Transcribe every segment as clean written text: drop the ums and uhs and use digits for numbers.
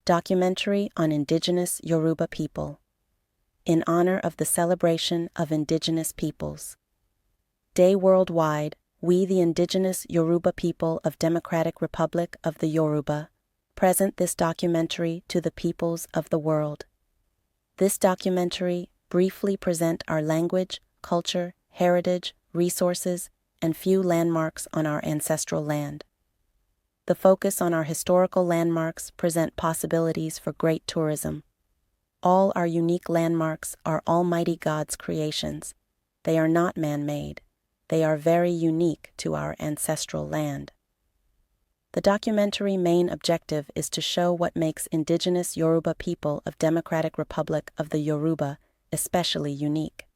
Documentary on Indigenous Yoruba People, in honor of the celebration of Indigenous Peoples Day worldwide. We, the Indigenous Yoruba people of Democratic Republic of the Yoruba, present this documentary to the peoples of the world. This documentary briefly present our language, culture, heritage, resources, and few landmarks on our ancestral land. The focus on our historical landmarks present possibilities for great tourism. All our unique landmarks are Almighty God's creations. They are not man-made. They are very unique to our ancestral land. The documentary main objective is to show what makes Indigenous Yoruba people of Democratic Republic of the Yoruba especially unique.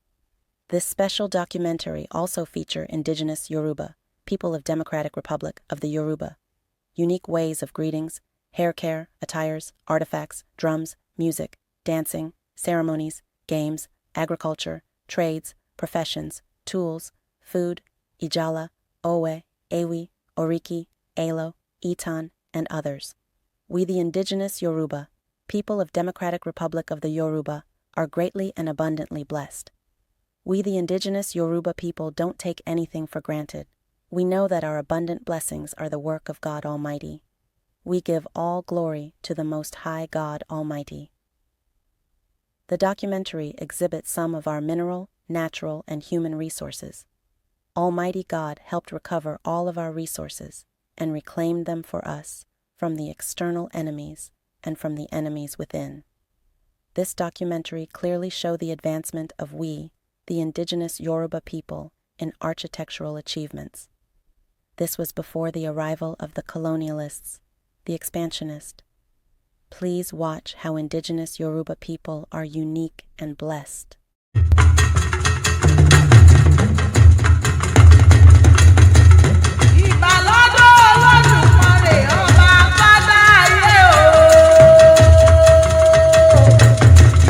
This special documentary also feature Indigenous Yoruba people of Democratic Republic of the Yoruba, unique ways of greetings, hair care, attires, artifacts, drums, music, dancing, ceremonies, games, agriculture, trades, professions, tools, food, Ijala, Owe, Ewi, Oriki, Alo, Itan, and others. We, the Indigenous Yoruba people of Democratic Republic of the Yoruba, are greatly and abundantly blessed. We, the Indigenous Yoruba people, don't take anything for granted. We know that our abundant blessings are the work of God Almighty. We give all glory to the Most High God Almighty. The documentary exhibits some of our mineral, natural, and human resources. Almighty God helped recover all of our resources and reclaimed them for us from the external enemies and from the enemies within. This documentary clearly show the advancement of we, the Indigenous Yoruba people, in architectural achievements. This was before the arrival of the colonialists, the expansionist. Please watch how Indigenous Yoruba people are unique and blessed. Ìbà lọ́dọ̀ Olódùmarè, ọba akọ́dá ayé o.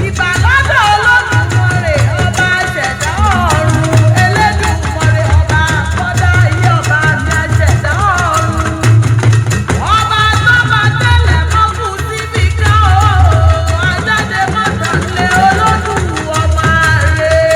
Ìbà lọ́dọ̀ Olódùmarè, ọba aṣẹ̀dá ọ̀run. Elédùmarè, ọba akọ́dá ayé, ọba mi aṣẹ̀dá ọ̀run. Ọba tó bá tẹ́lẹ̀ mọ́ kú síbi kan o. Ajáde mọ́tàn lé olódù ọmọ rẹ̀.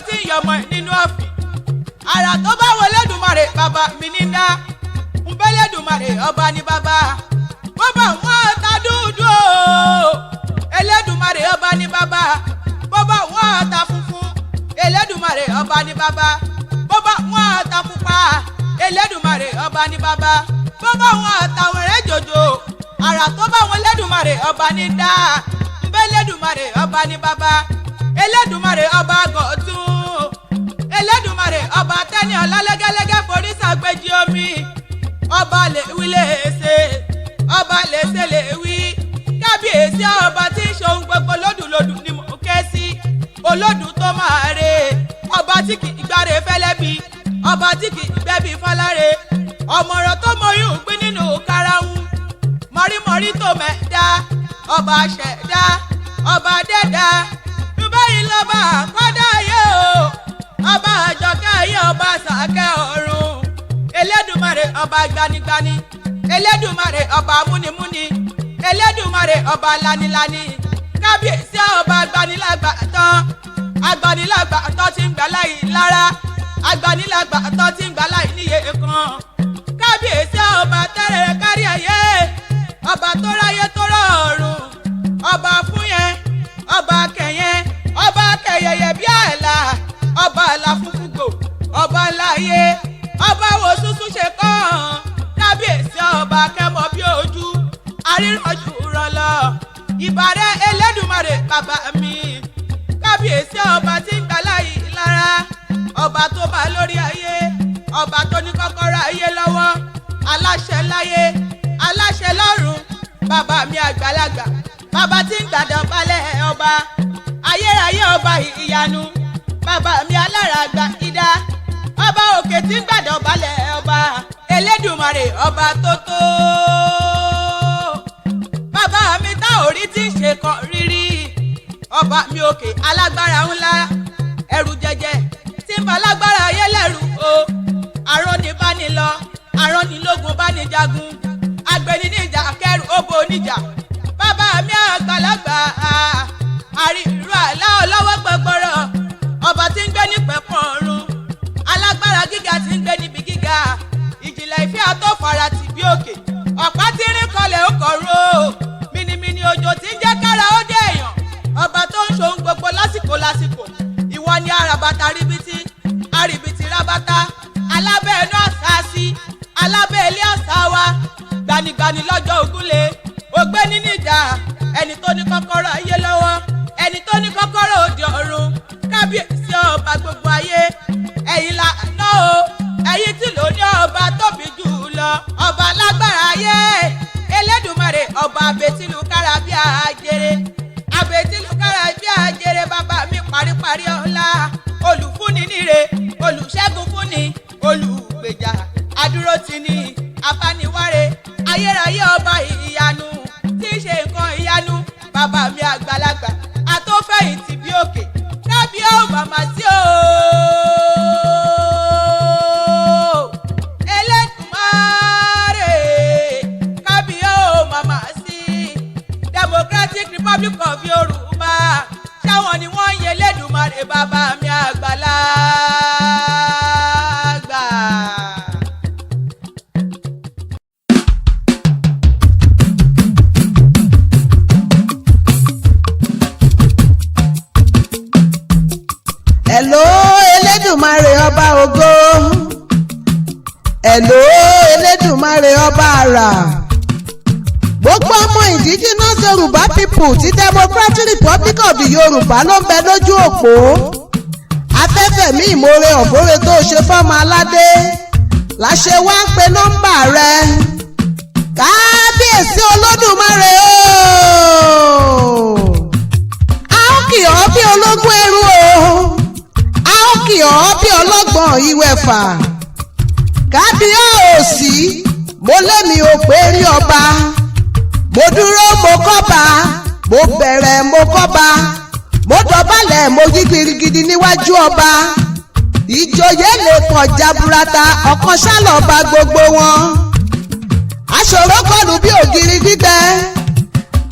tí ń yọmọ ẹ̀ nínú ọ̀fìn. Àrà tó bá wọ Elédùmarè bàbá mi ní dá. Ń bẹ́ Elédùmarè ọba ní bàbá. Bọ́bá wọn ta dúdú o. Elédùmarè ọba ní bàbá. Bọ́bá wọn ta funfun. Elédùmarè ọba ní bàbá. Bọ́bá wọn ta pupa. Elédùmarè ọba ní bàbá. Bọ́bá wọn ta wẹ̀rẹ́ jòjò. Àrà tó bá wọn Elédùmarè ọba ní dá. Ń bẹ́ Elédùmarè ọba ní bàbá. Elédùmarè ọba gọ̀tún. Elédùmarè ọba tẹ́ni ọ̀la lẹ́gẹ́lẹ́gẹ́ forí sàgbéjì omi. Ọba lè wí lè ṣe, ọba lè ṣe lè wí. Kábíyèsí ọba tí ń ṣohun gbogbo lódùlódù ni mò ń ké sí. Olódù tó máa re, ọba tí kì í gbáre fẹ́lẹ́bí, ọba tí kì í gbẹ́bí fáláre. Ọ̀mọ̀ràn tó mọyún gbín nínú karahun. Mọ̀rímọ̀rí tó mẹ́ta, ọba ṣẹ̀dá, ọba dẹ́dá. Báyìí lọ́ba àkọ́dá ayé o, ọba àjọkẹ́ ayé, ọba àsàkẹ́ ọ̀run. Elédùmarè ọba gbanigbani, Elédùmarè ọba múnimúni, Elédùmarè ọba lanilani. Kábíyèsí ọba agbanilàgbà tán, agbanilàgbà tán ti ń gbà láì lára, agbanilàgbà tán ti ń gbà láì níye kan. Kábíyèsí ọba tẹ́rẹ̀rẹ̀ kárí ayé, ọba tó ráyé tó rọ̀ọ̀rùn, ọba fún yẹn, ọba kẹyẹn, ọba kẹyẹyẹ bí àlà, ọba àlà funfun gbò, ọba láyé, ọba wo ṣuṣu ṣe kàn. Kábíyèsí ọba kẹmọ bí ojú àríranjú rọlọ. Ìbàrẹ̀ Elédùmarè bàbá mi. Kábíyèsí ọba tí ń gbà láyé lára, ọba tó bá lórí ayé, ọba tó ní kọ́kọ́rọ́ ayé lọ́wọ́, aláṣẹ láyé, aláṣẹ lọ́run, bàbá mi àgbàlagbà, bàbá tí ń gbàdọ̀ balẹ̀ ọba, ayérayé ọba ìyanu, bàbá mi alára àgbà idá, ọba òkè tí ń gbàdọ̀ balẹ̀ ọba, Elédùmarè ọba tó tó. Bàbá mi tá orí tí ń ṣe kan rírí, ọba mi òkè alágbára ńlá, ẹrù jẹjẹ tí ń ba lágbára ayé lẹ́rù o. Àrọ́ni bá ní lọ, àrọ́ni lógun bá ní jagun, agbẹni níjà kẹrù ó bo níjà. Bàbá mi àgbàlagbà, àrí ìró àlá ọlọ́wọ́ gbọgbọrọ, ọba tí ń gbé ní pẹ̀kun ọ̀run, alágbára gíga tí ń gbé níbi gíga, ìjìnlẹ̀ ìfẹ́ àtọ́fara tì bí òkè, ọ̀pá tí ń rìn kọlẹ̀ ó kọ̀rọ̀ o, mìnìmìnì òjò tí ń jẹ́ kára ó dé èèyàn, ọba tó ń ṣohun gbogbo lásìkò lásìkò. Ìwọ ni àràbàtà ríbitì, àríbitì rábàtà, alábẹ́ ẹnu àṣà sí, alábẹ́ ilé àṣà wa, gbanigbani lọ́jọ́ ògúnlé, ògbéni níjà, ẹni tó ní kọ́kọ́rọ́ ayé lọ́wọ́, ẹni tó ní kọ́kọ́rọ́ òde ọ̀run. Kábíyèsí ọba gbogbo ayé, ẹ̀yin la ná o, ẹ̀yin tí ló ní ọba tóbi jù lọ, ọba lágbára ayé, Elédùmarè ọba abetilu kára bí ajere, abetilu kára bí ajere, bàbá mi paríparí ọlá, olùfúnni níre, olùṣègùn fúnni, olùgbèjà, adúrótini, abániwáre, ayérayé ọba ìyanu tí í ṣe nǹkan ìyanu, bàbá mi àgbàlagbà àtọ́fẹ̀yìntì bí òkè. Kábíyá ò màmá sí o. Elédùmarè, kábíyá ò màmá sí. Democratic Republic of Yorùbá, ṣáwọn ni wọ́n ń yẹ Elédùmarè bàbá mi àgbàlagbà. Hello Elédùmarè ọba ògo. Hello Elédùmarè ọba àrà. Gbogbo ọmọ Indigenous Yorùbá people ti Democratic Republic of the Yorùbá ló ń bẹ lójú òpó. Afẹ́fẹ́ mi ìmoore ọ̀fọ́re tó ṣe fọ́mọ aládé láṣẹ wá ń pe nọ́mbà rẹ. Kábíyèsí Olódùmarè ooo, a ó kì ọ́ bí ológun ẹrú o, a ó kì ọ́ bí ọlọ́gbọ̀n ìwẹ̀fà. Kábíyèsí, mo lémi ò pé rí ọba, mo dúró mo kọ́ba, mo bẹ̀rẹ̀ mo kọ́ba, mo dọ̀bálẹ̀ mo yí girigidi níwájú ọba. Ìjòyè lè pọ̀ jaburata, ọ̀kan ṣálọ̀ba gbogbo wọn. Aṣòro kọlù bí ògiri gbígbẹ,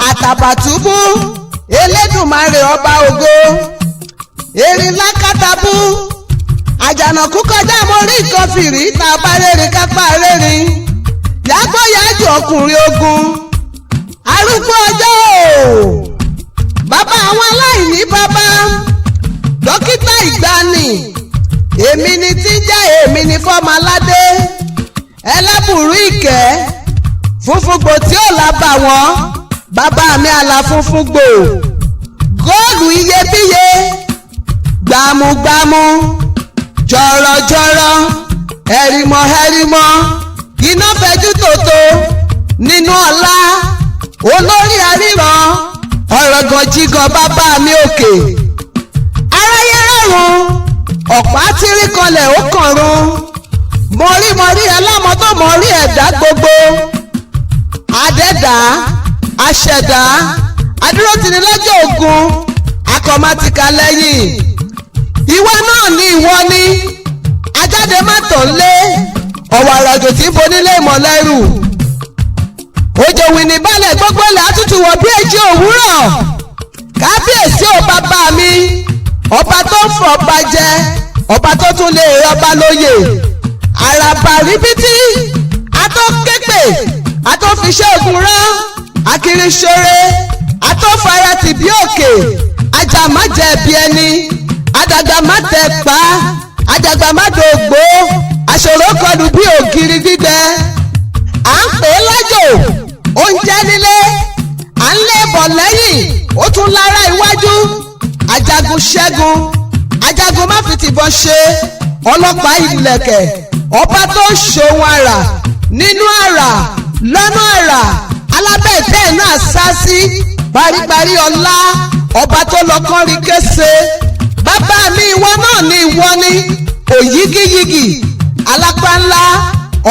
Àtàbàtúbú Elédùmarè ọba ògo, erin lákàtàbú. Àjànàkú kọjá mo rí nǹkan fìrí, tá a bá rérin kápá rérin. Yàgbọ́ yájú ọkùnrin ogun, arúgbó ọjọ́ o, bàbá àwọn aláìní bàbá, dókítà ìgbani, èmi ni tí ń jẹ́ èmi ni fọ́mọ aládé, ẹlẹ́bùrú ìkẹ́, funfun gbò tí ò lábà wọ́n, bàbá mi àlà funfun gbò, góòlù iyebíye, gbámúgbámú, jọ̀rọ̀jọ̀rọ̀, ẹ̀rìmọ̀ ẹ̀rìmọ̀, iná fẹjú tòótọ́ nínú ọlá, olórí àríran, ọ̀rọ̀gànjìgàn, bàbá mi òkè, aráyé rọrùn, ọ̀pá tírí kanlẹ̀ ó kànrun, mọ̀rímọ̀rí ẹlọ́mọ tó mọ̀rí ẹ̀dá gbogbo, adẹ́dá, aṣẹ̀dá, adúrótini lọ́jọ́ ogun, akọ̀mátìkà lẹ́yìn. Ìwọ náà ni ìwọ ni ajáde má tàn lé ọ̀wọ̀ àràjò tí ń bonílé ìmọ̀lẹ́rù, òjò wìnì balẹ̀, gbogbo ilẹ̀ àtútù wọ̀ bí èjì òwúrọ̀. Kábíyèsí ò, bàbá mi, ọba tó ń fọ ọba jẹ, ọba tó tún lè rọba lóye, àràbà ríbítí, atọ́kẹ́pẹ́, atọ́fiṣẹ́ ogun rán, akiriṣore, atọ́fara tì bí òkè, ajá má jẹ bí ẹni, àdàgbà má tẹ pa, àdàgbà má dògbò, àṣòro kọlù bí ògiri gbígbẹ. À ń pè é lájò, oúnjẹ nílé, à ń lé bọ̀ lẹ́yìn, ó tún lára iwájú. Ajagun ṣẹ́gun, ajagun má fi tìbọn ṣe, ọlọ́pàá ìlẹ̀kẹ̀, ọba tó ń ṣòwò àrà nínú àrà lọ́nà àrà, alábẹ́ẹ̀dẹ́ náà sá sí paríparí ọlá, ọba tó lọ kọ́rin kése. Bàbá mi, ìwọ náà ni ìwọ ni òyígíyigì, alápá ńlá,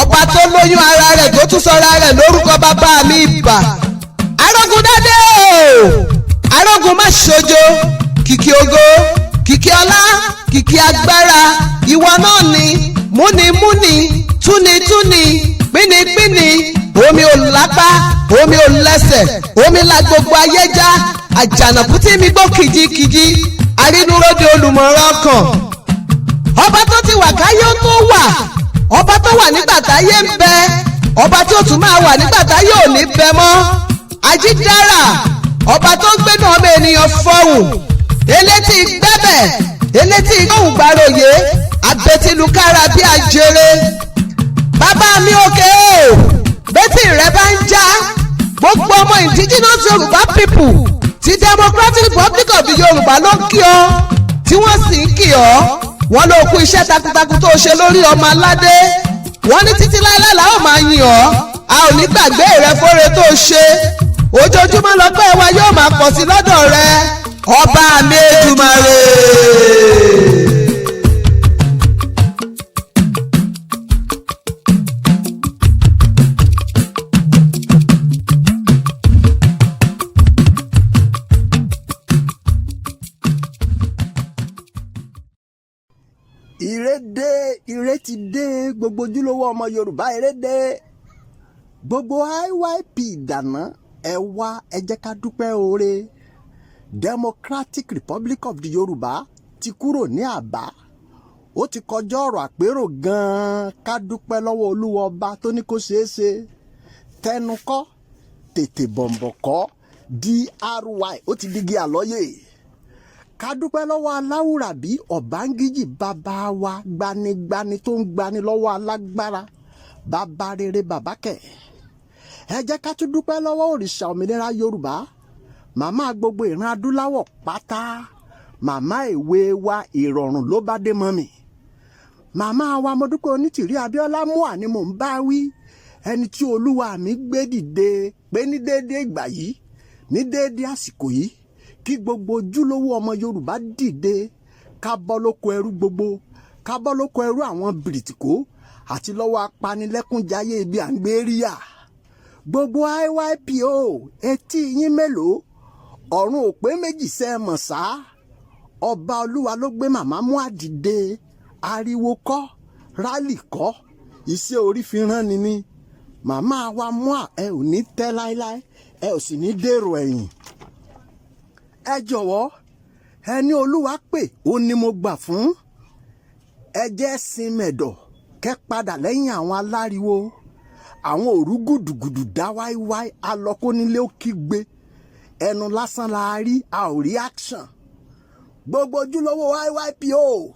ọba tó lóyún ara rẹ̀ tó tún sọra rẹ̀ lórúkọ. Bàbá mi, ìbà arógun dádé o, arógun má ṣojo, kìkì ògo, kìkì ọlá, kìkì agbára, ìwọ náà ni múnimúni, túnitúni, pínipíni, omi ò lápá, omi ò lẹ́sẹ̀, omi la gbogbo ayé já, àjànàkú tí mi gbó kìjikìji, arínúróde, olùmọ̀ràn ọkàn, ọba tó ti wà káyé ó tó wà, ọba tó wà nígbà táyé ń bẹ, ọba tí ó tún máa wà nígbà táyé ò ní bẹ mọ́, ajídára, ọba tó ń gbénu ọmọ ènìyàn fọhùn, elétí gbẹ́bẹ̀, elétí gbóhùn gbàròyé, abetilukára bí ajere. Bàbá mi òkè o, bẹ́tì rẹ bá ń já, gbogbo ọmọ Indigenous Yorùbá people ti Democratic Republic of the Yorùbá ló ń kí ọ, tí wọ́n sì ń kí ọ. Wọ́n ló kú iṣẹ́ takuntakun tó ṣe lórí ọmọ aládé. Wọ́n ní títí láéláé la ó máa yìn ọ́, a ò ní gbàgbé rẹ fóore tó ṣe. Ojoojúmọ́ lọ́pẹ́ wa yóò máa pọ̀ sí lọ́dọ̀ rẹ, ọba mi Èdùmàrè. Ire dé, ire ti dé, gbogbo ojúlówó ọmọ Yorùbá, ire dé. Gbogbo IYP ìdáná, ẹ wá, ẹ jẹ́ ká dúpẹ́ oore. Democratic Republic of the Yorùbá ti kúrò ní àbá, ó ti kọjá ọ̀rọ̀ àpérò gan-an. Ká dúpẹ́ lọ́wọ́ Olúwa ọba tó ní kó ṣeé ṣe. Tẹnu kọ́, tètè bọ̀m̀bọ̀ kọ́, DRY ó ti digi àlọ́yè. Ká dúpẹ́ lọ́wọ́ aláwùrábí ọ̀bángíjì, bàbá wa, gbanigbani tó ń gbani lọ́wọ́ alágbára, bàbá rere, bàbá kẹ̀. Ẹ jẹ́ ká tún dúpẹ́ lọ́wọ́ òrìṣà òmìnira Yorùbá, màmá gbogbo ìran adúláwọ̀ pátá, màmá ìwé wa, ìrọ̀rùn ló bá dé mọ́ mi. Màmá wa Mọ́dúpẹ́ Onítìrí Abíọ́lá Mua ni mò ń bá wí, ẹni tí Olúwa mi gbé dìde pé ní déédéé ìgbà yìí, ní déédéé àsìkò yìí, kí gbogbo ojúlówó ọmọ Yorùbá dìde, ká bọ́ lóko ẹrú gbogbo, ká bọ́ lóko ẹrú àwọn bìrìtìkó àti lọ́wọ́ apanilẹ́kúnjayé ibi à ń gbé ríyà. Gbogbo IYPO, etí yín mélòó? Ọ̀run ò pé méjì sẹ́ mọ̀ sá. Ọba Olúwa ló gbé màmá mú àdìde. Ariwo kọ́, rally kọ́, iṣẹ́ orí fi rán ni ní. Màmá wa Mua, ẹ ò ní tẹ́ láéláé, ẹ ò sì ní dèrò ẹ̀yìn. Ẹ jọ̀wọ́, ẹni Olúwa pè ó ní mo gbà fún. Ẹ jẹ́ sinmẹ̀dọ̀ kẹ́ padà lẹ́yìn àwọn aláriwo, àwọn òrú gùdùgùdù dá wáíwáí alọ́kónílé ó kígbe. Ẹnu lásán la rí, a ò rí action. Gbogbo ojúlówó IYP o,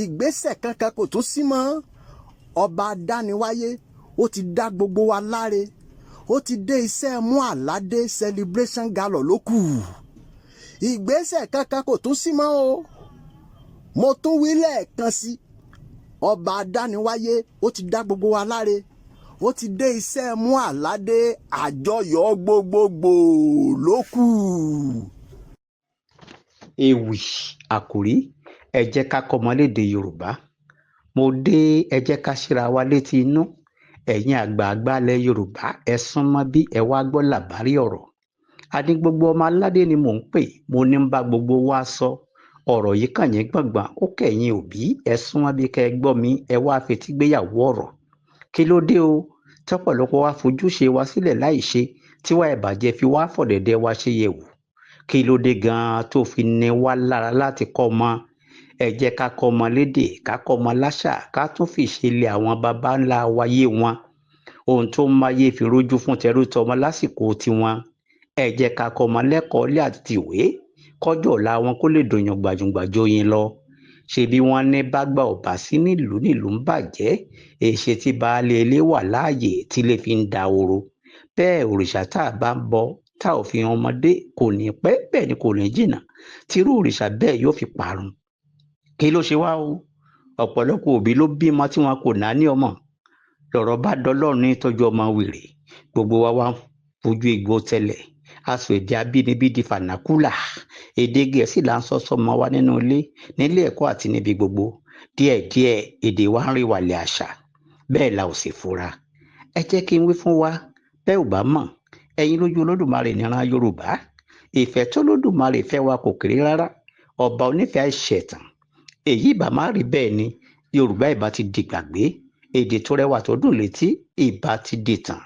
ìgbésẹ̀ kankan kò tún sí mọ́. Ọba adániwáyé ó ti dá gbogbo wa láre, ó ti dé. Iṣẹ́ mú àládé celebration gala ló kù. Ìgbésẹ̀ kankan kò tún sí mọ́ o. Mo tún wí lẹ́ẹ̀kan sí, ọba adániwáyé ó ti dá gbogbo wa láre, ó ti dé. Iṣẹ́ mú àládé àjọyọ̀ gbogbogbò ló kù. Ewì àkòrí: Ẹ jẹ́ ká kọ́mọ lédè Yorùbá. Mo dé, ẹ jẹ́ ká síra wa létí inú. Ẹ̀yin àgbààgbà ilẹ̀ Yorùbá, ẹ súnmọ́ bí ẹ wá gbọ́ làbárí ọ̀rọ̀. A ní gbogbo ọmọ aládé ni mò ń pè, mo ní ń bá gbogbo wa sọ ọ̀rọ̀ yìí kàn yín gbọ̀ngbọ̀n, ó kẹ̀yìn òbí. Ẹ súnmọ́ bí kẹ́ ẹ gbọ́ mi, ẹ wá fetí gbéyàwó ọ̀rọ̀. Kí ló dé o tọ́pọ̀lọpọ̀ wa fojúṣe wa sílẹ̀ láì ṣe tíwá ìbàjẹ́ fi wá fọ̀dẹ̀dẹ̀ wa ṣe yẹ̀wò? Kí ló dé gan-an tó fi ní wá lára láti kọ́ ọmọ? Ẹ jẹ́ ká kọ́ ọmọ lédè, ká kọ́ ọmọ láṣà, ká tún fìṣe àwọn baba ńlá wa yé wọn, ohun tó ń máyé fi rójú fún tẹrú tọmọ lásìkò tiwọn. Ẹ jẹ́ ká kọ́ ọmọ lẹ́kọ̀ọ́ ilé àti tìwé, kọjọ́ ọ̀la wọn kó lè dùn yùngbàyùngbà joyin lọ. Ṣebí wọ́n ní bágbà ò bá sí nílùú, nílùú ń bàjẹ́. Èṣe tí baálé ilé wà láàyè tí ilé fi ń dahoro bẹ́ẹ̀? Òrìṣà tá a bá ń bọ tá ò fi hàn ọmọdé, kò ní pẹ́, bẹ́ẹ̀ ni kò ní jìnnà tírú òrìṣà bẹ́ẹ̀ yóò fi parun. Kí ló ṣe wá o? Ọ̀pọ̀lọpọ̀ òbí ló bímọ tí wọn kò náání ọmọ. Lọ̀rọ̀ bá dọlọ́run ní tọ́jú ọmọ wèrè. Gbogbo wa wá ń fojú egbò tẹ́lẹ̀, aṣọ èdè abínibí di fànákùlà. Èdè Gẹ̀ẹ́sì là ń sọ sọ́mọ wa nínú ilé, nílé ẹ̀kọ́ àti níbi gbogbo. Díẹ̀díẹ̀ èdè wa ń rí wàlẹ̀ àṣà, bẹ́ẹ̀ la ò sì fura. Ẹ jẹ́ kí n wí fún wa, bẹ́ẹ̀ ò bá mọ̀, ẹ̀yin lójú Olódùmarè níran Yorùbá. Ìfẹ́ tó Lódùmarè fẹ́ wa kò kéré rárá. Ọba onífẹ̀ẹ́ àìṣẹ̀tàn. Èyí ìbá má rí bẹ́ẹ̀ ni, Yorùbá ìbá ti di gbàgbé, èdè tó rẹwà tó dùn létí ìbá ti dìtàn,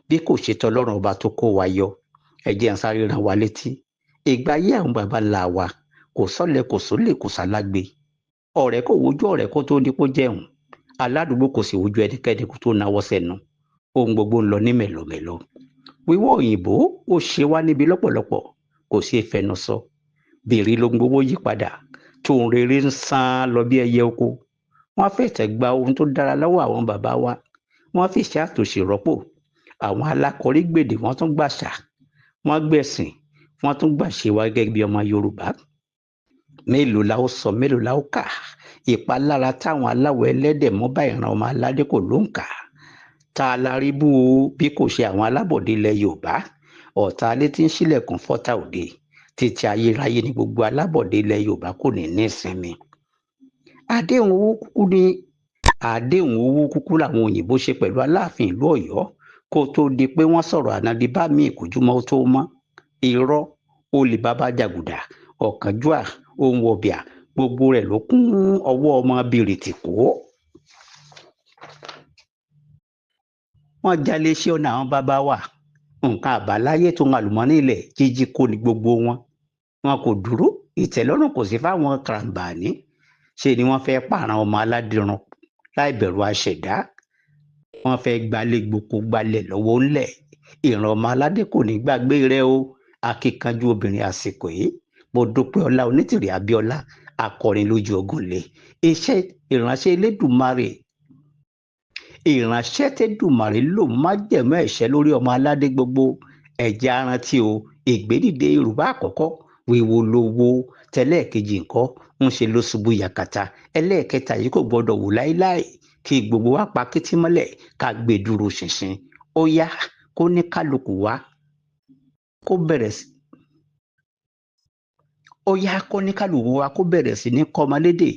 bí kò ṣe tọlọ́run ọba tó kó wa yọ. Ẹ jẹ́ n sáré rán wa létí ìgbà ayé àwọn baba ńlá wa. Kò sọ́lẹ̀, kò sólè, kò sálágbe. Ọ̀rẹ́ kò wojú ọ̀rẹ́ kó tó ní kó jẹun, aládùúgbò kò sì wojú ẹnikẹ́ni kó tó náwó sẹ́nu. Ohun gbogbo ń lọ ní mẹ̀lọmẹ̀lọ. Wíwọ̀ òyìnbó ó ṣe wá níbi lọ́pọ̀lọpọ̀, kò ṣeé fẹnu sọ. Bèrè lohun gbogbo yí padà, tóun rere ń sán lọ bí ẹyẹ oko. Wọ́n fẹ̀tẹ̀ gba ohun tó dára lọ́wọ́ àwọn bàbá wa, wọ́n fìṣẹ́ àtòṣì rọ́pò. Àwọn alákọ̀ọ́rí gbèdè, wọ́n tún gbàṣà, wọ́n gbẹ̀sìn, wọ́n tún gbàṣe wa gẹ́gẹ́ bí ọmọ Yorùbá. Mélòó la ó sọ, mélòó la ó kà? Ìpalára táwọn aláwọ̀ ẹlẹ́dẹ̀ mú bá ìran ọmọ aládé kò ló ń kà. Ta la rí bú o bí kò ṣe àwọn alábọ̀dé ilẹ̀ Yorùbá? Ọ̀tá alé tí ń ṣílẹ̀kùn fọ́tà òde. Títí ayérayé ní gbogbo alábọ̀dé ilẹ̀ Yorùbá kò ní ní ìsinmi. Àdéhùn owó kúkú ní àdéhùn owó kúkú làwọn òyìnbó ṣe pẹ̀lú Aláàfin ìlú Ọ̀yọ́ kó tó di pé wọ́n sọ̀rọ̀ ànádì bá mi ìkójúmọ́ tó mọ́. Irọ́, olè, bàbá jàgùdà, ọ̀kánjúà, ohun ọ̀bìà, gbogbo rẹ̀ ló kún ọwọ́ ọmọ bìrìtì kó. Wọ́n jalè iṣẹ́ ọ̀nà àwọn bàbá wa, nǹkan àbáláyé tó ń àlùmọ́nì ilẹ̀ jíjí kó ní gbogbo wọn. Wọn kò dúró, ìtẹ́lọ́rùn kò sí fáwọn karambání. Ṣe ni wọ́n fẹ́ pààrọ̀ ọmọ aládìrún láì bẹ̀rù àṣẹ̀dá. Wọ́n fẹ́ gbalẹ̀ gboko, gbalẹ̀ lọ́wọ́ ńlẹ̀. Ìran ọmọ aládé kò ní gbàgbé rẹ o, akíkanjú obìnrin àsìkò yìí. Mo dúpẹ́ ọlá Onítìrì Abíọ́lá, akọrin lójú ogun lè iṣẹ́ ìránṣẹ́ Elédùmarè, ìránṣẹ́ tẹ́dùmarè ló májẹ̀mú ẹ̀ṣẹ̀ lórí ọmọ aládé gbogbo. Ẹ̀jẹ̀ arántí o, ìgbédìde Yorùbá àkọ́kọ́, wíwo lówó tẹ́lẹ̀kejì ńkọ́? Ń ṣe ló ṣubú yakata. Ẹlẹ́ẹ̀kẹta yìí kò gbọ́dọ̀ wò láéláé. Kí gbogbo wa pa kétí mọ́lẹ̀, ká gbé dúró ṣinṣin. Ó yá, kó ní kálukú wa kó bẹ̀rẹ̀ sí, ó yá, kó ní kálukú wa kó bẹ̀rẹ̀ sí ní kọ́mọlédè.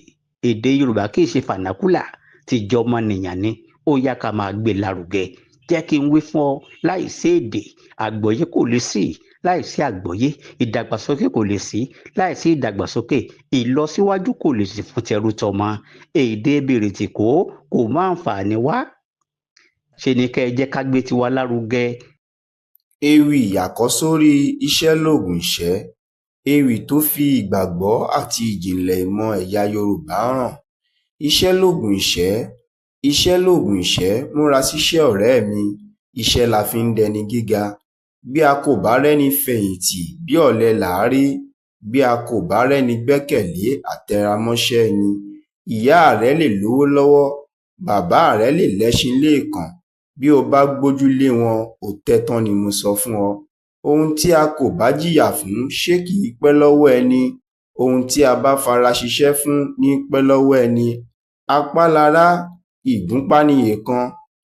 Èdè Yorùbá kì í ṣe fànákùlà, tìjọmọnìyàn ni. Ó yá, ká máa gbé lárugẹ. Jẹ́ kí n wí fún ọ, láì sí èdè, àgbọ́yé kò lè sí. Láì sí àgbọ́yé, ìdàgbàsókè kò lè sí. Láì sí ìdàgbàsókè, ìlọsíwájú kò lè sí fún tẹrú tọmọ. Èdè bìrìtì kó kò má àǹfààní wá. Ṣe ni kẹ́ ẹ jẹ́ ká gbé tiwa lárugẹ. Ewì àkọ́sórí Iṣẹ́ lòògùn ìṣẹ́, ewì tó fi ìgbàgbọ́ àti ìjìnlẹ̀ ìmọ̀ ẹ̀yà Yorùbá hàn. Iṣẹ́ lóògùn ìṣẹ́, iṣẹ́ lóògùn ìṣẹ́, múra síṣẹ́ ọ̀rẹ́ mi, iṣẹ́ la fi ń dẹni gíga. Bí a kò bá rẹ́ni fẹ̀yìntì bí ọ̀lẹ là á rí, bí a kò bá rẹ́ni gbẹ́kẹ̀lé, àtẹramọ́ṣẹ́ ni. Ìyá rẹ lè lówó lọ́wọ́, bàbá rẹ lè lẹ́ṣin léèkàn, bí o bá gbójú lé wọn, o tẹ́ tán ni mo sọ fún ọ. Ohun tí a kò bá jìyà fún ṣé kì í pẹ́ lọ́wọ́ ẹni? Ohun tí a bá fara ṣiṣẹ́ fún ní í pẹ́ lọ́wọ́ ẹni. Apá lará, ìgúnpá níyèkan.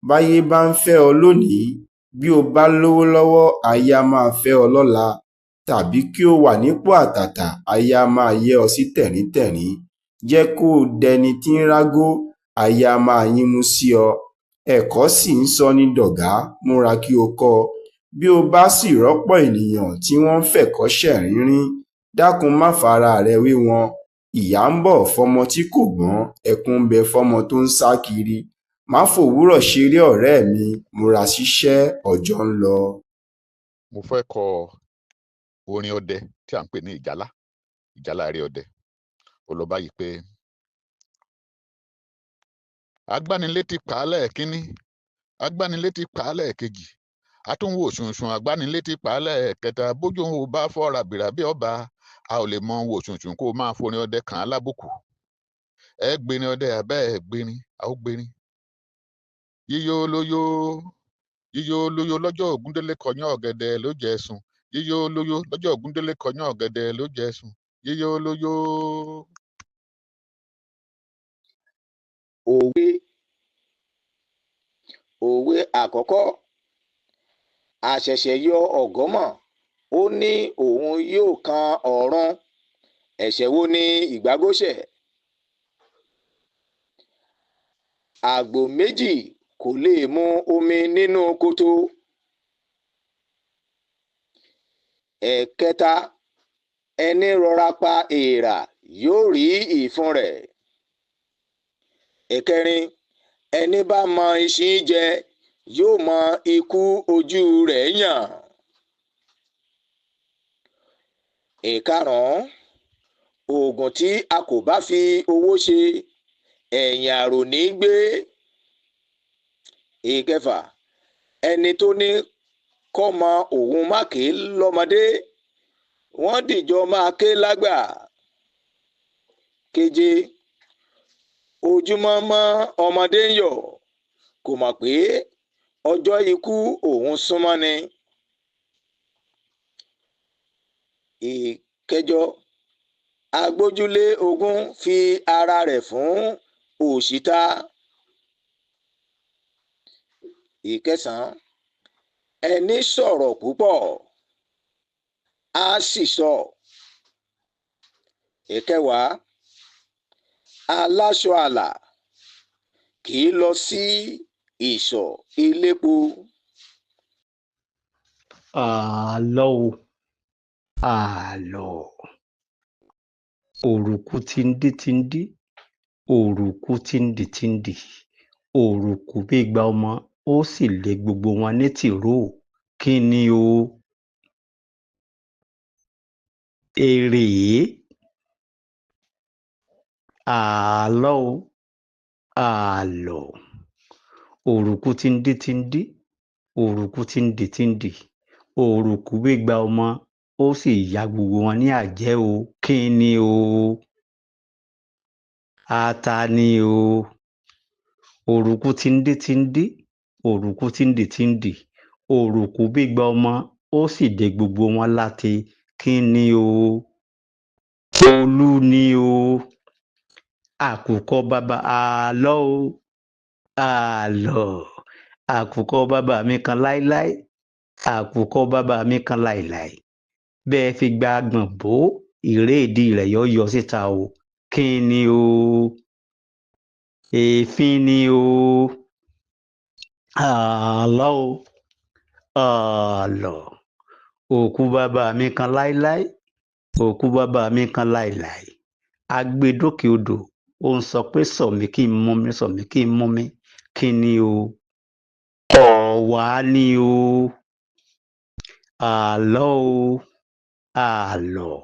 Báyé bá ń fẹ́ ọ lónìí, bí o bá lówó lọ́wọ́, ayé á máa fẹ́ ọ lọ́la. Tàbí kí o wà nípò àtàtà, ayé á máa yẹ́ ọ sí tẹ̀ríntẹ̀rín. Jẹ́ kó o dẹni tí ń ráágó, ayé á máa yínmú sí ọ. Ẹ̀kọ́ sì ń sọni dọ̀gá, múra kí o kọ́ ọ. Bí o bá sì rọ́pọ̀ ènìyàn tí wọ́n ń fẹ̀kọ́ ṣẹ̀rínrín, dákun má fara rẹ wé wọn. Ìyà ń bọ̀ fọ́mọ tí kò gbọ́n, ẹkún ń bẹ fọ́mọ tó ń sá kiri. Má fòwúrọ̀ ṣeré ọ̀rẹ́ mi, múra síṣẹ́, ọjọ́ ń lọ. Mo fẹ́ kọ orin ọdẹ tí à ń pè ní ìjálá, ìjálá eré ọdẹ. Ó lọ báyìí pé: agbánilétí pàálẹ̀ kínní, agbánilétí pàálẹ̀ kejì, àtúnwò ṣùnṣùn, agbánilétí pàálẹ̀ kẹta, bójú òun ò bá fọ́ ràbìràbí ọba, a ò lè mọ wò ṣùnṣùn kó o máa forin ọdẹ kàn án lábùkù. Ẹ gbérin ọdẹ abẹ́ ẹ gbérin, a ó gbérin. Yíyó lóyó, yíyó lóyó lọ́jọ́ Ògúndélé kọyán ọ̀gẹ̀dẹ̀ ló jẹ sùn. Yíyó lóyó lọ́jọ́ Ògúndélé kọyán ọ̀gẹ̀dẹ̀ ló jẹ sùn. Yíyó lóyó. Òwe. Òwe àkọ́kọ́: àṣẹ̀ṣẹ̀yọ ọ̀gọ́mọ̀, ó ní òun yóò kan ọ̀run. Ẹ̀ṣẹ̀ wo ni ìgbágó ṣẹ̀? Àgbò méjì kò lè mu omi nínú koto. Ẹ̀kẹta, ẹni rọra pa èèrà yóò rí ìfun rẹ̀. Ẹ̀kẹrin, ẹni bá mọ iṣin jẹ yóò mọ ikú ojú rẹ̀ yàn. Ìkarùn-ún, oògùn tí a kò bá fi owó ṣe, ẹ̀yìn àrò ní gbé. Ìkẹfà, ẹni tó ní kọ́mọ òun má ké lọ́mọdé, wọ́n dìjọ máa ké lágbà. Keje, ojúmọ́ mọ́ ọmọdé ń yọ̀, kò mọ̀ pé ọjọ́ ikú òun súnmọ́ ni. Ìkẹjọ, agbójúlé ogún fi ara rẹ̀ fún òṣìta. Ìkẹsàn-án, ẹni sọ̀rọ̀ púpọ̀ á sì sọ. Ìkẹwàá, aláṣọ àlà kì í lọ sí ìsọ̀ elépo. Àlọ́ o, àlọ́. Òrùkú tindí tindí, òrùkú tindì tindì, òrùkú bí igba ọmọ, ó sì lé gbogbo wọn ní tìróò. Kí ni o? Èrè. Àlọ́ o, àlọ́. Òrùkú tindí tindí, òrùkú tindì tindì, òrùkú bí igba ọmọ, ó sì ya gbogbo wọn ní àjẹ́ o. Kí ni o? Ata ni o. Òrùkú tindí tindí, òrùkú tindì tindì, òrùkú bí igba ọmọ, ó sì dé gbogbo wọn láti. Kí ni o? Olú ni o. Àkùkọ bàbá àlọ́ o, àlọ́. Àkùkọ bàbá mi kan láíláí, àkùkọ bàbá mi kan láìláì. Bẹ́ẹ̀ fi gba agbọ̀n bò ó, ìréèdí rẹ̀ yóò yọ síta o. Kí ni o? Èéfín ni o. Àlọ́ o, àlọ́. Òkú bàbá mi kan láíláí, òkú bàbá mi kan láìláì. A gbé dókè odò, ó ń sọ pé sọ̀ mí kí n mú mi, sọ̀ mí kí n mú mi. Kí ni o? Ọ̀wá ni o. Àlọ́ o, àlọ́.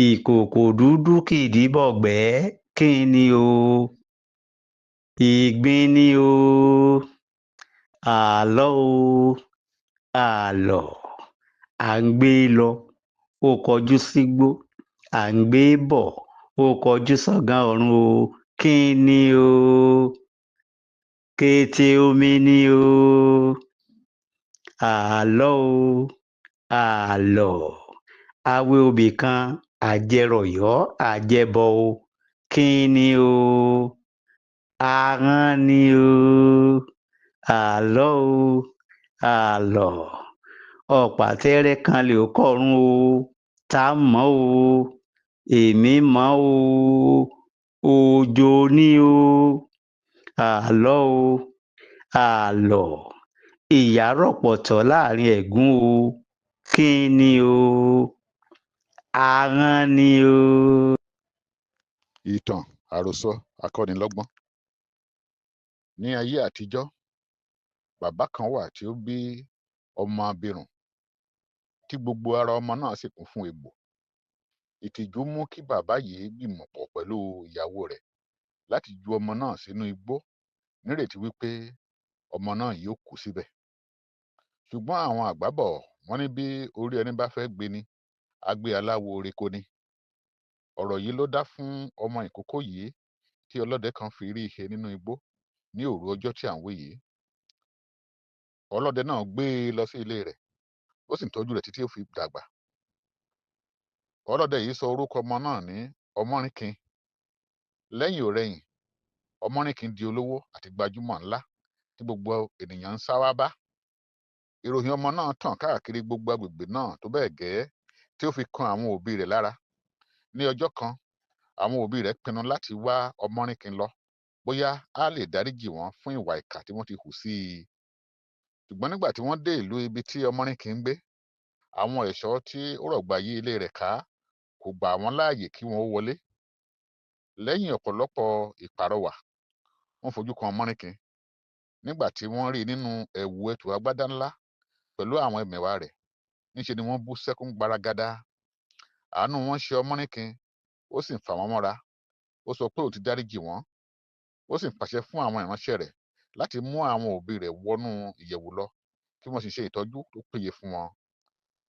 Ìkòkò dúdú kìdí bọ̀gbẹ́. Kí Kí ni o? Ìgbín ni o. Àlọ́ o, àlọ́. À ń gbé lọ, ó kọjú sígbó, à ń gbé bọ̀, ó kọjú sọ́gán ọ̀run o. Kí ni o? Kété omi ni o. Àlọ́ o, àlọ́. Awé obì kan, àjẹrọ̀yọ́, àjẹbọ o. Kí ni o? Ahọ́n ni o. Àlọ́ o, àlọ́. Ọ̀pàtẹ́rẹ́ kanlẹ̀ ó kọ̀run o. Tá mọ̀ o? Èmi mọ̀ o. Òjò ni o. Àlọ́ o, àlọ́. Ìyá rọ̀pọ̀tọ́ láàrin ẹ̀gún o. Kí ni o? Ahọ́n ni o. Ìtàn àròsọ akọ́nilọ́gbọ́n. Ní ayé àtijọ́, bàbá kan wà tí ó bí ọmọ abirùn tí gbogbo ara ọmọ náà sì kún fún egbò. Ìtìjú mú kí bàbá yìí gbìmọ̀pọ̀ pẹ̀lú ìyàwó rẹ̀ láti ju ọmọ náà sínú igbó nírètí wípé ọmọ náà yóò kú síbẹ̀. Ṣùgbọ́n àwọn àgbà bọ̀ wọ́n ní bí orí ẹni bá fẹ́ gbeni, á gbé aláwo reko ni. Ọ̀rọ̀ yìí ló dá fún ọmọ ìkókó yìí tí ọlọ́dẹ kan fi rí ihe nínú igbó ní òru ọjọ́ tí à ń wí yìí. Ọlọ́dẹ náà gbé e lọ sí ilé rẹ̀, ó sì ń tọ́jú rẹ̀ títí ó fi dàgbà. Ọlọ́dẹ yìí sọ orúkọ ọmọ náà ní Ọmọ́rìnkin. Lẹ́yìn ò-rẹyìn, Ọmọ́rìnkin di olówó àti gbajúmọ̀ ńlá tí gbogbo ènìyàn ń sá wá bá. Ìròyìn ọmọ náà tàn káàkiri gbogbo agbègbè náà tó bẹ́ẹ̀ gẹ́ tí ó fi kan àwọn òbí rẹ̀ lára. Ní ọjọ́ kan, àwọn òbí rẹ̀ pinnu láti wá Ọmọ́rìnkin lọ bóyá á lè dáríjì wọ́n fún ìwà ìkà tí wọ́n ti hù sí i. Ṣùgbọ́n nígbà tí wọ́n dé ìlú ibi tí Ọmọ́rìnkin ń gbé, àwọn ẹ̀ṣọ́ tí ó rọ̀gbà yí ilé rẹ̀ ká kò gbà wọ́n láàyè kí wọ́n ó wọlé. Lẹ́yìn ọ̀pọ̀lọpọ̀ ìpàrọwà, wọ́n fojú kan Ọmọ́rìnkin nígbà tí wọ́n rí i nínú ẹ̀wù ẹ̀tù agbádá ńlá pẹ̀lú àwọn ẹmẹ̀wà rẹ̀. Níṣe ni wọ́n bú sẹ́kún gbaragada. Àánú wọn ṣe Ọmọ́rìnkin, ó sì ń fà wọ́n mọ́ra. Ó sọ pé òun ti dáríjì wọ́n, ó sì ń pàṣẹ fún àwọn ìránṣẹ́ rẹ̀ láti mú àwọn òbí rẹ̀ wọnú ìyẹ̀wù lọ kí wọ́n sì ṣe ìtọ́jú tó péye fún wọn.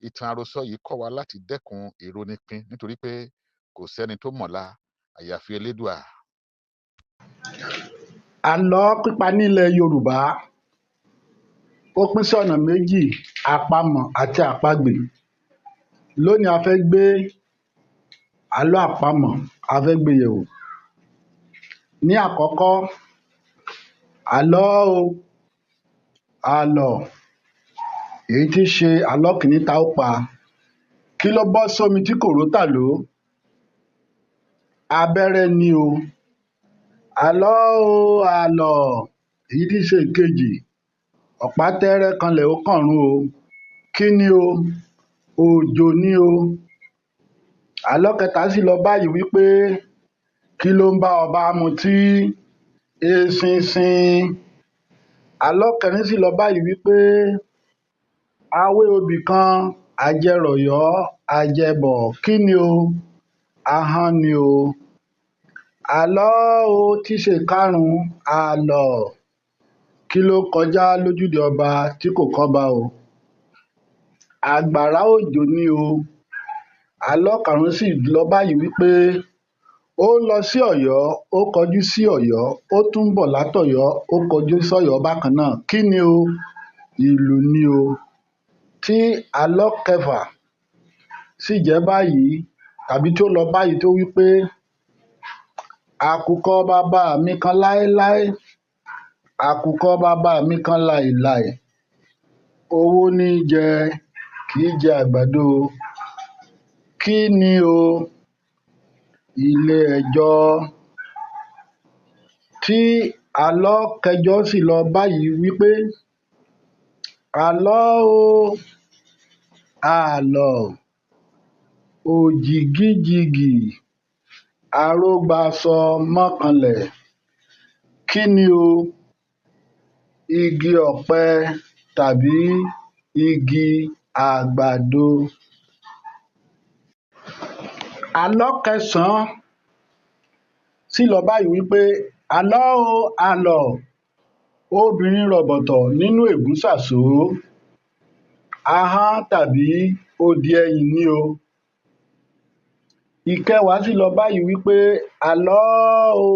Ìtàn àròsọ yìí kọ́ wa láti dẹ́kun ìrónípin nítorí pé kò sẹ́ni tó mọ̀la àyàfi Elédùà. Àlọ́ pípa nílẹ̀ Yorùbá ó pín sí ọ̀nà méjì, àpamọ̀ àti àpagbè. Lónìí, a fẹ́ gbé àlọ́ àpamọ̀, a fẹ́ gbé yẹ̀wò. Ní àkọ́kọ́, àlọ́ o, àlọ́, èyí tí í ṣe àlọ́ kìíní tá ó pa. Kí ló bọ́ sómi tí kò rótàló? Abẹ́rẹ́ ni o. Àlọ́ o, àlọ́, èyí tí í ṣe ìkejì, ọ̀pá tẹ́ẹ́rẹ́ kanlẹ̀ ó kọ̀run o. Kí ni o? Òjò ni o. Àlọ́ kẹta sì lọ báyìí wí pé kí ló ń bá ọba mutí? Eṣinṣin. Àlọ́ kẹrin sì lọ báyìí wí pé awé obì kan, àjẹrọ̀yọ́, àjẹbọ̀, kí ni o? Ahọ́n ni o. Àlọ́ o tí í ṣe ìkarùn-ún, àlọ́, kí ló ń kọjá lójúde ọba tí kò kọ́ba o? Àgbàrá òjò ni o. Àlọ́ karùn-ún sì lọ báyìí wí pé ó lọ sí Ọ̀yọ́, ó kọjú sí Ọ̀yọ́, ó tún ń bọ̀ látọ̀yọ́, ó kọjú sọ́yọ́ bákan náà. Kí ni o? Ìlù ni o. Tí àlọ́ kẹfà sì jẹ́ báyìí tàbí tí ó lọ báyìí tó wí pé àkùkọ bàbá mi kan láéláé, àkùkọ bàbá mi kan làìlàì, owó ní í jẹ, kì í jẹ àgbàdo. Kí ni o? Ilé ẹjọ́. Tí àlọ́ kẹjọ sì lọ báyìí wí pé àlọ́ o, àlọ́, òjìgìjìgì, arógbasọ mọ́ kanlẹ̀. Kí ni o? Igi ọ̀pẹ tàbí igi àgbàdo. Àlọ́ kẹsàn-án Sì lọ báyìí wípé àlọ́ o àlọ́, obìnrin rọ̀bọ̀tọ̀ nínú ègún sàsó, ahọ́n tàbí odi ẹyìn ni o. Ìkẹwàá sì lọ báyìí wípé àlọ́ o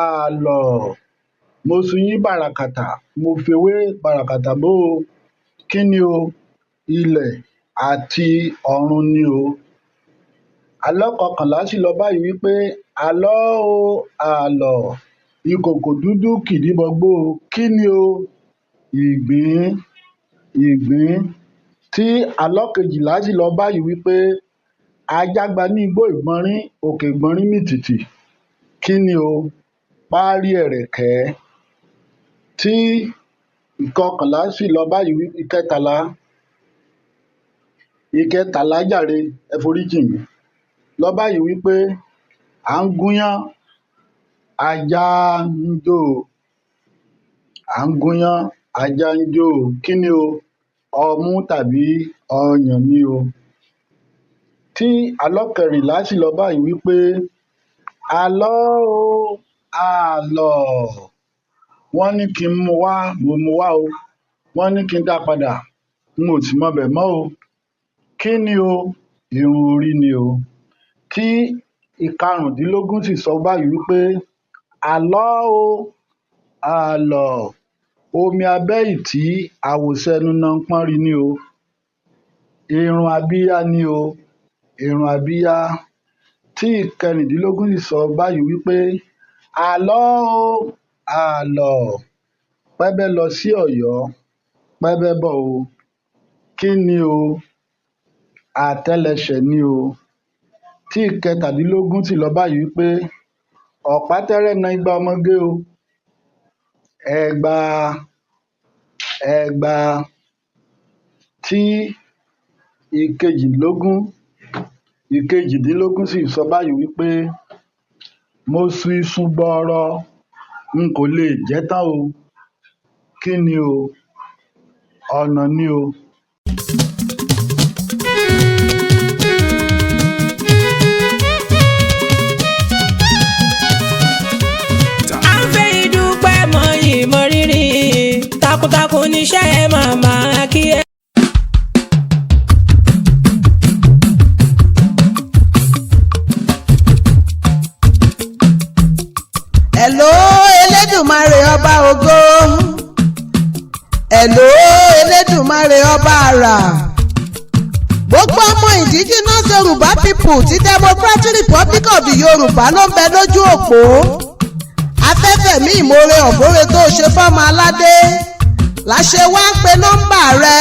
àlọ́, mo sun yín bàràkàtà, mo fewé bàràkàtà bò ó, kí ni o? Ilẹ̀ àti ọ̀run ni o. Àlọ́ kọkànlá sì lọ báyìí wípé àlọ́ o àlọ́, ìkòkò dúdú kìdí bọgbó o, kí ni o? Ìgbín, ìgbín. Tí àlọ́ kejìlá sì lọ báyìí wípé ajágba ní igbó ìgbọnrín, òkè ìgbọnrín mìtìtì, kí ni o? Páárí ẹ̀rẹ̀kẹ́. Tí ìkọkànlá sì lọ báyìí wí ìkẹtàlá, ìkẹtàlá jàre, ẹ foríjì mí, lọ báyìí wípé à ń gúnyán, ajá ń jó o, à ń gúnyán, ajá ń jó o, kí ni o? Ọmú tàbí ọyàn ni o. Tí àlọ́ kẹrìnlá sì lọ báyìí wípé àlọ́ o àlọ́, wọ́n ní kí n mú wá, mo mú wá o, wọ́n ní kí n dá padà, n ò sì mọbẹ̀ mọ́ o, kí ni o? Irun orí ni o. Tí ìkarùndínlógún sì sọ báyìí wípé àlọ́ o àlọ́, omi abẹ́ ìtí àwòṣẹnu nànpọ́nrí ni o, irun abíyá ni o, irun abíyá. Tí ìkẹrìndínlógún sì sọ báyìí wípé àlọ́ o àlọ́, pẹ́bẹ́ lọ sí Ọ̀yọ́, pẹ́bẹ́ bọ̀ o, kí ni o? Àtẹ́lẹsẹ̀ ni o. Tí ìkẹtàdínlógún sì lọ báyìí wípé ọ̀pátẹ́rẹ́ na igba ọmọge o, ẹgba, ẹgba. Tí ìkejìdínlógún, ìkejìdínlógún sì sọ báyìí wípé mo su iṣu gbọọrọ, n kò lè jẹ́ tán o, kí ni o? Ọ̀nà ni o. À ń fẹ́ ìdúpẹ́ mọyì mọrírì takuntakun níṣẹ́ màmá kí ẹ. Hello Elédùmarè ọba ògo, hello Elédùmarè ọba àrà. Gbogbo ọmọ indigenous Yorùbá people ti Democratic Republic of the Yorùbá ló ń bẹ lójú òpó. Afẹ́fẹ́ mi ìmoore ọ̀bọ̀rẹ̀ tó ṣe fọ́mọ aládé láṣẹ wá ń pe nọ́mbà rẹ.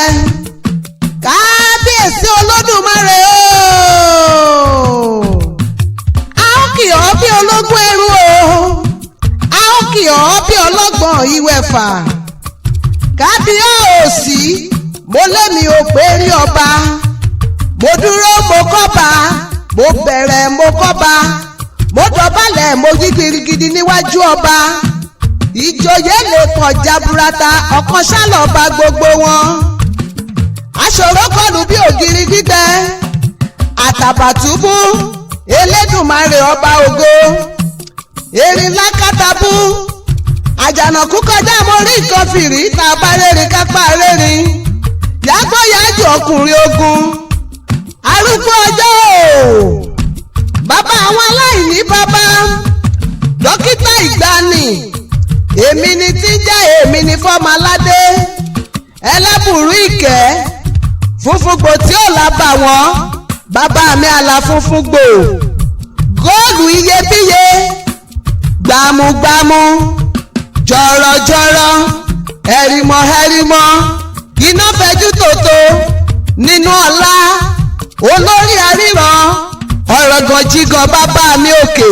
Kábíyèsí Olódùmarè ooo, a ó kì ọ́ bí ológun ẹrú o, a ó kì ọ́ bí ọlọ́gbọ̀n ìwẹ̀fà. Kábíyèsí, mo lémi ò pé rí ọba, mo dúró mo kọ́ba, mo bẹ̀rẹ̀ mo kọ́ba, mo dọ̀bálẹ̀ mo yí girigidi níwájú ọba. Ìjòyè lè pọ̀ jaburata, ọ̀kan ṣálọ̀ba gbogbo wọn. Aṣòro kọlù bí ògiri gbígbẹ, Àtàbàtúbú Elédùmarè ọba ògo, erin lákàtàbú, àjànàkú kọjá mo rí nǹkan fìrí, tá a bá rérin kápá rérin, yàgbóyàjò ọkùnrin ogun, arúgbó ọjọ́ o, bàbá àwọn aláìní bàbá, dókítà ìgbani, èmi ni tí ń jẹ́ èmi ni fọ́mọ aládé, ẹlẹ́bùrú ìkẹ́, funfun gbò tí ò lábà wọ́n, bàbá mi àlà funfun gbò, góòlù iyebíye, gbámúgbámú, jọ̀rọ̀jọ̀rọ̀, ẹ̀rìmọ̀ ẹ̀rìmọ̀, iná fẹjú tòótọ́ nínú ọlá, olórí àríran, ọ̀rọ̀gànjìgàn bàbá mi òkè,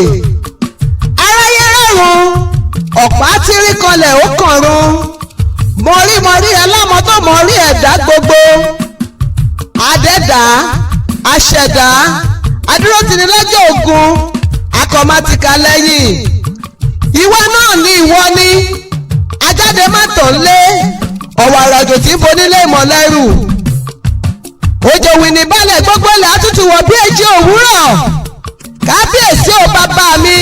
aráyé rọrùn, ọ̀pá tírí kanlẹ̀ ó kànrun, mọ̀rímọ̀rí ẹlọ́mọ tó mọ̀rí ẹ̀dá gbogbo, adẹ́dá, aṣẹ̀dá, adúrótini lọ́jọ́ ogun, akọ̀mátìkà lẹ́yìn, ìwọ náà ni ìwọ ni ajáde má tàn lé, ọ̀wàrà òjò tí ń bonílé ìmọ̀lẹ́rù, òjò wìnì balẹ̀ gbogbo ilẹ̀ àtútù wọ̀ bí èjì òwúrọ̀. Kábíyèsí ò bàbá mi,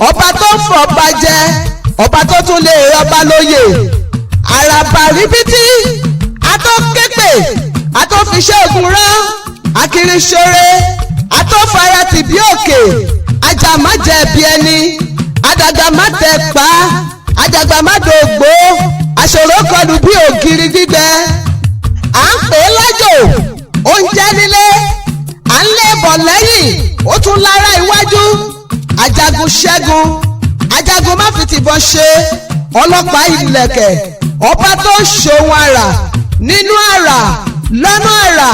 Ọba tó ń fọba jẹ, ọba tó tún lè rọba lóyè, àràbà ríbítí, atóképe, atófiṣẹ́ ogun rán, akiriṣore, atófara tìbí òkè, ajàmájẹ̀bi ẹni, àdàgbà má tẹ̀ pa, àdàgbà má dògbò, àṣòro kọlù bí ògiri gbígbẹ. À ń pè é lájò, oúnjẹ nílé, à ń lé bọ̀ lẹ́yìn, ó tún lára iwájú. Ajagun ṣẹ́gun, ajagun má fi tìbọn ṣe, ọlọ́pàá ìlẹ̀kẹ̀, ọba tó ń ṣòwò àrà nínú àrà lọ́nà àrà,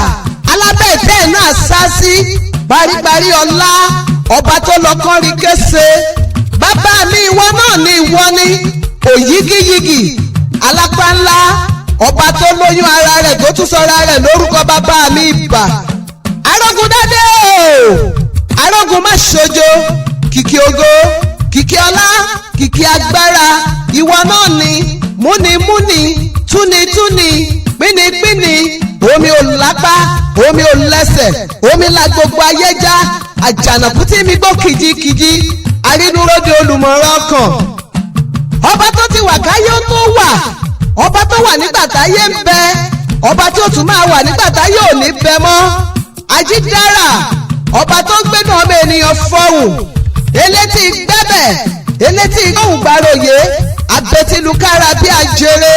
alábẹ́ ìtẹ́ náà sá sí paríparí ọlá, ọba tó lọ kọ́rin kése. Bàbá mi, ìwọ náà ni, ìwọ ni òyígíyigì alápá ńlá, ọba tó lóyún ara rẹ̀ tó tún sọra rẹ̀ lórúkọ. Bàbá mi, ìbà. Arógun dádé o, arógun má ṣojo, kìkì ògo, kìkì ọlá, kìkì agbára, ìwọ náà ni múnimúni, túnitúni, pínipíni, omi ò lápá, omi ò lẹ́sẹ̀, omi la gbogbo ayé já, àjànàkú tí mi gbó kìjikìji, arínúróde olùmọ̀ràn ọkàn, ọba tó ti wà káyé ó tó wà, ọba tó wà nígbà táyé ń bẹ, ọba tí ó tún máa wà nígbà táyé ò ní bẹ mọ́, ajídára, ọba tó ń gbénu ọmọ ènìyàn fọhùn, elétí gbẹ́bẹ̀, elétí gbóhùn gbàròyé, abetilukára bí ajere.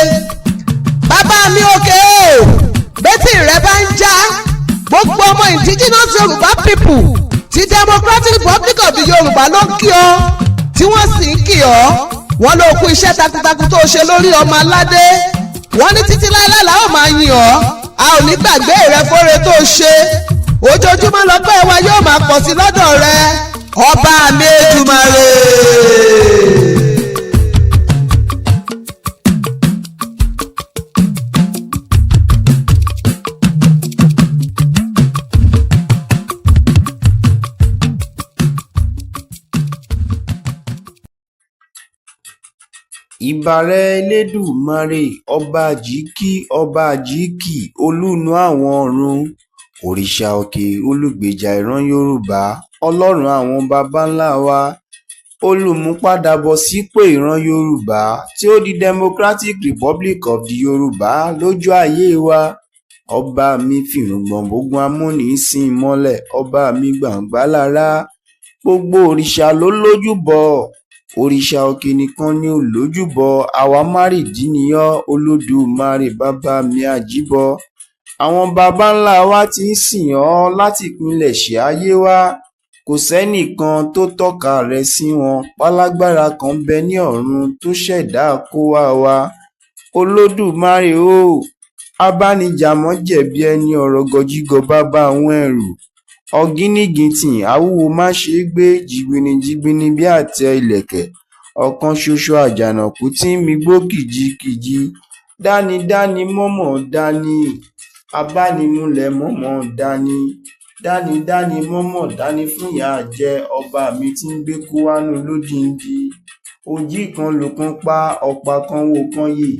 Bàbá mi òkè o, bẹ́tì rẹ bá ń já, gbogbo ọmọ Indigenous Yorùbá people ti Democratic Republic of the Yorùbá ló ń kí ọ, tí wọ́n sì ń kí ọ. Wọ́n ló kú iṣẹ́ takuntakun tó ṣe lórí ọmọ aládé. Wọ́n ní títí láéláé la ó máa yìn ọ́, a ò ní gbàgbé rẹ fóore tó ṣe. Ojoojúmọ́ lọ́pẹ́ wa yóò máa pọ̀ sí lọ́dọ̀ rẹ, ọba mi Èdùmàrè. Ìbàrẹ̀ Elédùmarè, ọba àjíkí, ọba àjíkì, olúùnú àwọn ọ̀run, òrìṣà òkè, olùgbèjà ìran Yorùbá, Ọlọ́run àwọn baba ńlá wa, olùmúpadàbọ̀-sípò ìran Yorùbá tí ó di Democratic Republic of the Yorùbá lójú ayé wa. Ọba mi fìrùngbọ̀n bógun amúnisìn mọ́lẹ̀, ọba mi gbàǹgbàlára. Gbogbo òrìṣà ló lójúbọ, òrìṣà òkè nìkan ni ò lójúbọ. Àwa márìdí ni ọ́, Olódùmarè, bàbá mi àjíbọ. Àwọn baba ńlá wa ti ń sìn ọ́ láti ìpilẹ̀ṣẹ̀ ayé wá. Kò sẹ́nìkan tó tọ́ka rẹ sí wọn pálágbára kan ń bẹ ní ọ̀run tó ṣẹ̀dá kóówá wa. Olódùmarè o, abánijà-má-jẹ̀bi ẹni, ọ̀rọ̀ gọ̀jígọ̀, bàbá àwọn ẹrù ọ̀gìnìngìntìn, awúwo má ṣeé gbé, jìgbìnìjìgbìnì bíi àtẹ ìlẹ̀kẹ̀, ọ̀kan ṣoṣo àjànàkú tí ń migbó kìjikìji, dánidáni mọ̀mọ́ dání, abánimúlẹ̀ mọ̀mọ́ dání, dánidáni mọ̀mọ́ dání fúnyà jẹ, ọba mi tí ń gbé kówánú lódindi, òjì kan lùkan pa, ọ̀pá kan wò kan yè.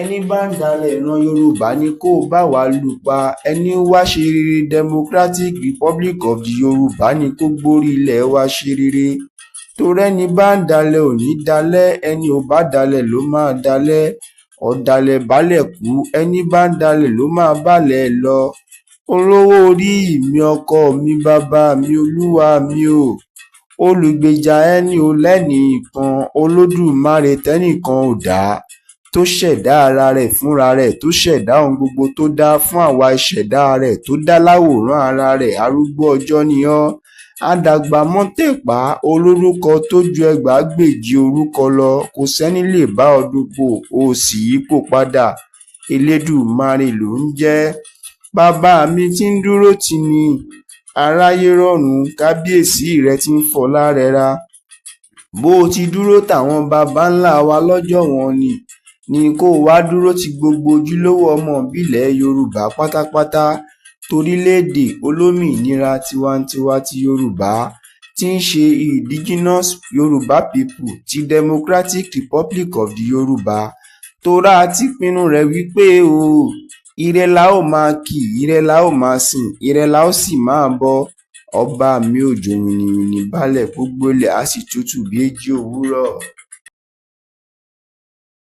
Ẹní bá ń dalẹ̀ ìran Yorùbá ni kó bá wa lù pa, ẹní wá ṣe rere Democratic Republic of the Yorùbá ni kó gbórí ilẹ̀ wa ṣe rere, torẹ́ni bá ń dalẹ̀ ò ní dalẹ̀, ẹni ò bá dalẹ̀ ló máa dalẹ̀, ọ̀dàlẹ̀ balẹ̀ kú, ẹní bá ń dalẹ̀ ló máa bálẹ̀ lọ. Olówó orí mi, ọkọ mi, bàbá mi, olúwa mi o, olùgbèjà ẹni ò lẹ́nìkan, Olódùmarè tẹ́nìkan ò dá, tó ṣẹ̀dá ara rẹ̀ fúnra rẹ̀, tó ṣẹ̀dá ohun gbogbo tó dá fún àwa ìṣẹ̀dá rẹ̀ tó dá láwòrán ara rẹ̀, arúgbó ọjọ́ ni ọ́, àdàgbà mọ́tẹ̀pá, olórúkọ tó ju ẹgbàágbèje orúkọ lọ, kò sẹ́ni lè bá ọ dupò, o ò sì yípò padà, Elédùmarè ló ń jẹ́. Bàbá mi tí ń dúró tì ní aráyé rọ̀run, kábíyèsí rẹ tí ń fọlá rẹra. Bó o ti dúró táwọn baba ńlá wa lọ́jọ́ wọ̀n-ọn-nì ni kó o wáá dúró ti gbogbo ojúlówó ọmọ ìbílẹ̀ Yorùbá pátápátá, torílẹ̀-èdè olómìnira tiwa-n-tiwa ti Yorùbá tí í ṣe Indigenous Yorùbá People ti Democratic Republic of the Yorùbá, tóra ti pinnu rẹ̀ wí pé o, ire la ó máa kí, ire la ó máa sìn, ire la ó sì máa bọ. Ọba mi òjò wìnìwìnì balẹ̀, gbogbo ilẹ̀ á sì tutù bí èjì òwúrọ̀.